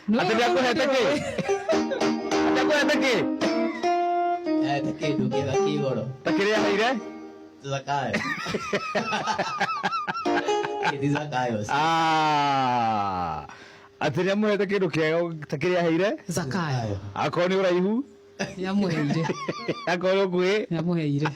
Atĩ nĩakũhete kĩ? Atĩ akũhete kĩ? Ahete kĩndũ kĩega kĩ goro. Ta kĩrĩa aheire? Zakayo. Ti Zakayo. Ah, atĩ nĩamũhete kĩndũ kĩega ta kĩrĩa aheire? Zakayo. Akorwo nĩ ũraihu? Nĩamũheire. Akorwo nĩ ũkuhĩ? Nĩamũheire.